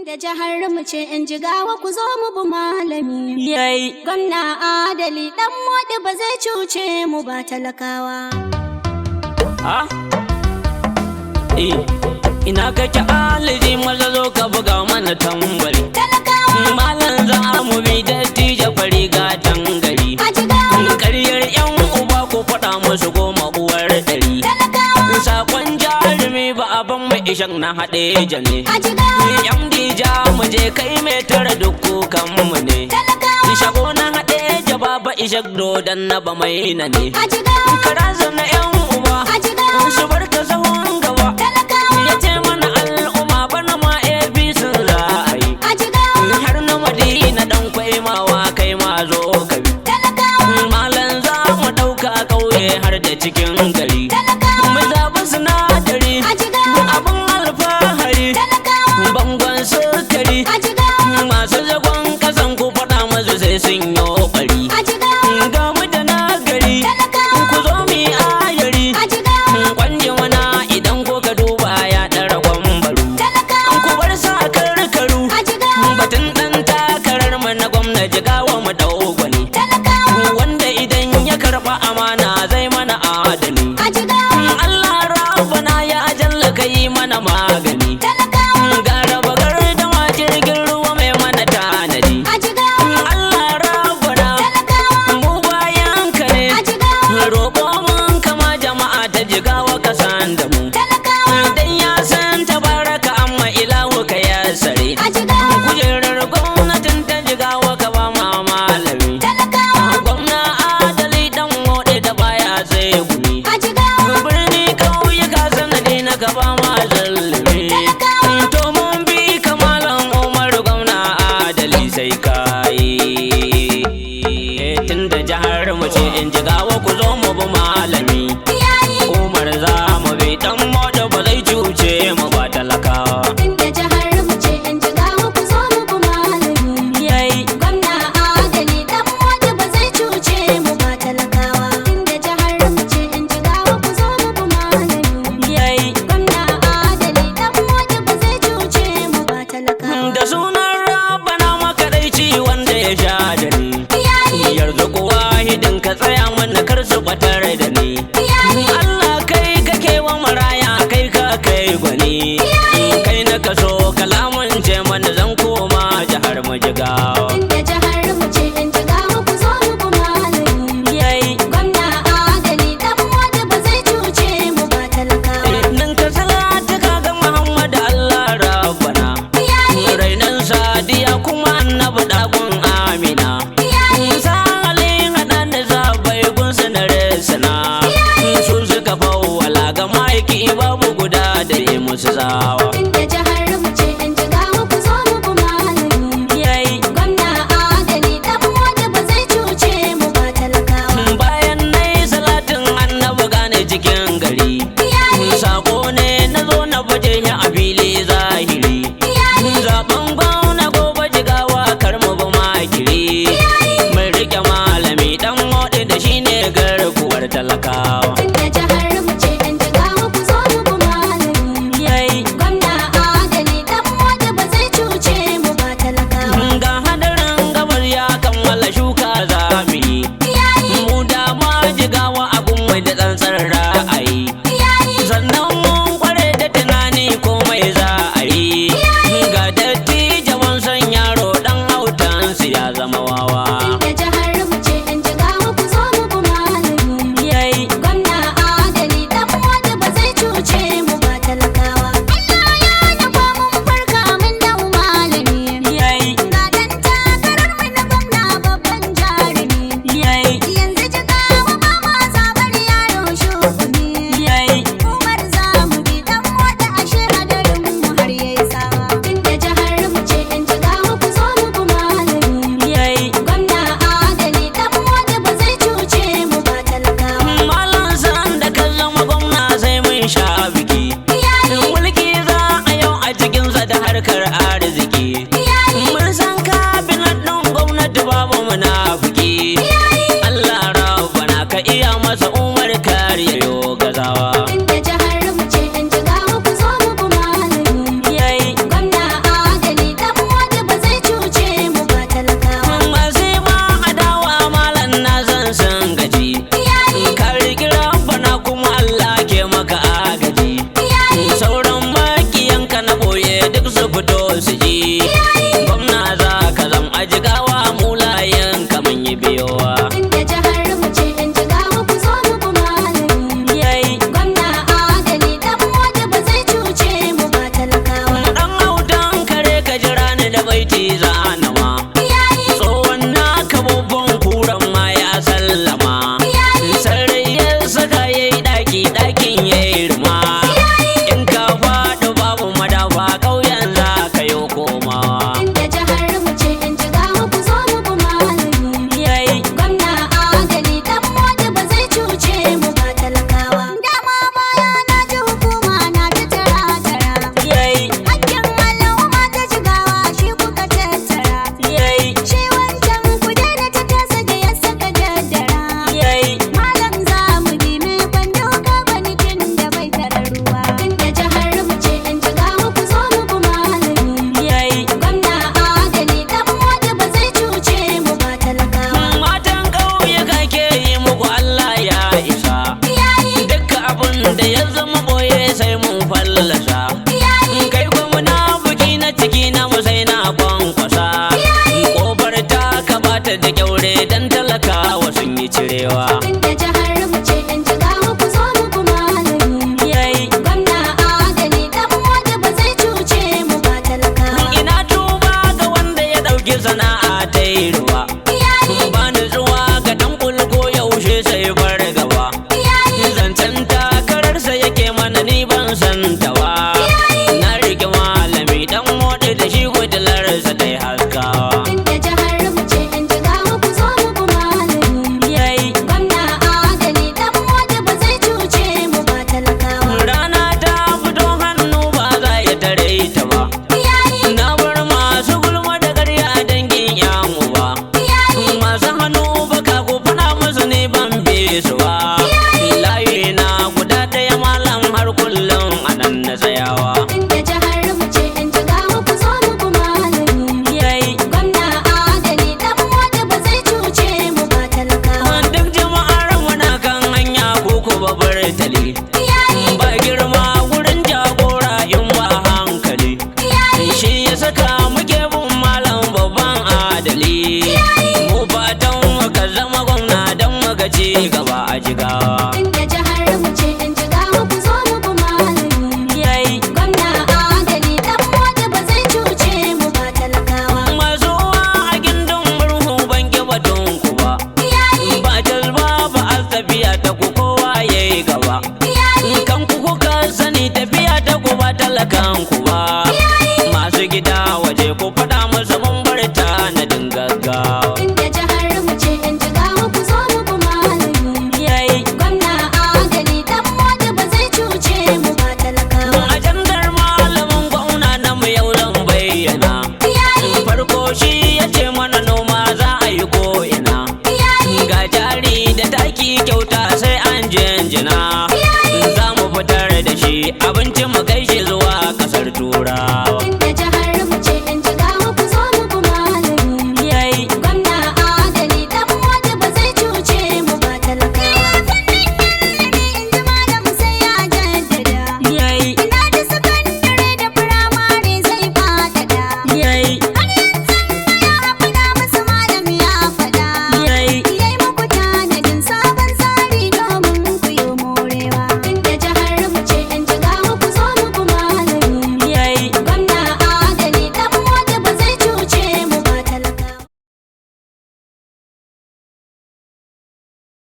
Tunda jihar mu ce in Jigawa, ku zo mu bi malami. Yayi. Gwamna adali Dan Moɗi ba zai cuce mu ba, talakawa. Ha? Eh, ina kake aliji? Maza zo ka buga mana tambari. Talakawa. Malam za mu bi, dattijo fari ga gari. A Jigawa. Karyar yan uba ku faɗa musu 10 uwar 100. Talakawa. Sakon jarumi ba abin mai ishan na haɗe ne. A Jigawa. MD ja mu je, kai mai tara duk kukan mu ne. Talakawa. Shago na haɗe baba ishak dodon na ba mai na ne. A Jigawa. Kara na yan uba A Jigawa. Su barka sahun gaba. Talakawa. Ya ce mana al'umma bana ma APC za a yi. A Jigawa. Har na Madina dan kwaimawa, kai ma zo ka bi. Talakawa. Malam za mu ɗauka ƙauye har da cikin gari. Talakawa. Mu zaɓi sinadari A Jigawa. Abin alfahari. Talakawa. Bangon sukari. A Jigawa. Masu zagon kasan ku faɗa masu sai sun yi ƙwari. A Jigawa. Ga mu da nagari. Talakawa. Ku zo mu yi ayari. A Jigawa. Kwanje wana idan ko ka duba ya ɗara kwambaru. Talakawa. Ku bar sa karkaru. A Jigawa. Batun ɗan takarar mu na gwamna, Jigawa mu ɗau gwani. Talakawa. Wanda idan ya karɓa amana zai mana adali. A Jigawa. Allah rabbana ya jalla kai mana magani. Talakawa. Gara bagar da ma jirgin ruwa mai mana tanadi. A Jigawa. Allah rabbana Talakawa. mu bayan ka ne. A Jigawa. Roƙo mun kama jama'a ta Jigawa ka san da mu. Talakawa. Dan ya san tabaraka amma ilahu ka ya sare. A Jigawa. Kujerar gwamnatin ta Jigawa ka ba ma malami. Talakawa. Gwamna adali Dan Moɗe da baya tsaye gumi. A Jigawa. Birni ƙauyuka sanadi na gaba ma zallumi. Talakawa. To mun bi kamalan Umar, gwamna adali sai kayi. Tun da jihar mu ce in Jigawa, ku zo mu bi malami. Yayi. Umar za mu bi, Dan Moɗe ba zai cuce mu ba, talakawa. Tunda jihar mu ce in Jigawa, ku zo mu bi malami. Yayi. Gwamna adali Dan Moɗi ba zai cuce mu ba, talakawa. Tunda jihar mu ce in Jigawa, ku zo mu bi malami. Yayi. Gwamna adali Dan Moɗi ba zai cuce mu ba, talakawa. Da sunan Rabbana makaɗaici wanda ya sha da ni. Yayi. Yarzu wahidin ka tsaya mana kar su batar da ni. Yayi. Allah kai kake wa maraya, kai ka kai gwani. Kai na kaso kalamun ce mana zan koma jihar mu Jigawa. Tunda jihar mu ce in Jigawa, ku zo mu bi malami. Yayi. Gwamna adali Dan Moɗi ba zai cuce mu ba, talakawa. Ninka salatu ka ga Muhammad, Allah rabbana. Yayi. Rainan Sadiya kuma annabi dagun Amina. Yayi. Salin haɗa da sabai gun sanare sana. Su suka fawwala ga ma'aiki, babu guda da ya musu tsawa. Tunda jihar mu ce in Jigawa, ku zo mu bi malami. Yayi. Gwamna adali Dan Moɗi ba zai cuce mu ba, talakawa. Bayan na yi salatin annabi gane cikin gari. Yayi. Sako ne na zo na baje shi a fili zahiri. Yayi. Zaben gwamna gobe Jigawa kar mu bi makiri. Mun rike malami Dan Moɗi da shi ne garkuwar talakawa. Tunda jihar mu ce in Jigawa, ku zo mu bi malami. Yayi. Gwamna talakan ku ba. Masu gida waje ku faɗa musu mun bar tanadin gaggawa. Inda jihar mu ce in jigawa ku zo mu bi malami. Yayi. Gwamna adali dan modi ba zai cuce mu ba talakawa. Ajandar malamin gwamna na mu yau zan bayyana. Yayi. Farko shi ya ce mana noma za a yi ko'ina. Yayi. Ga jari da taki kyauta sai an jinjina. Za mu fitar da shi abinci mu kai shi zuwa kasar tura.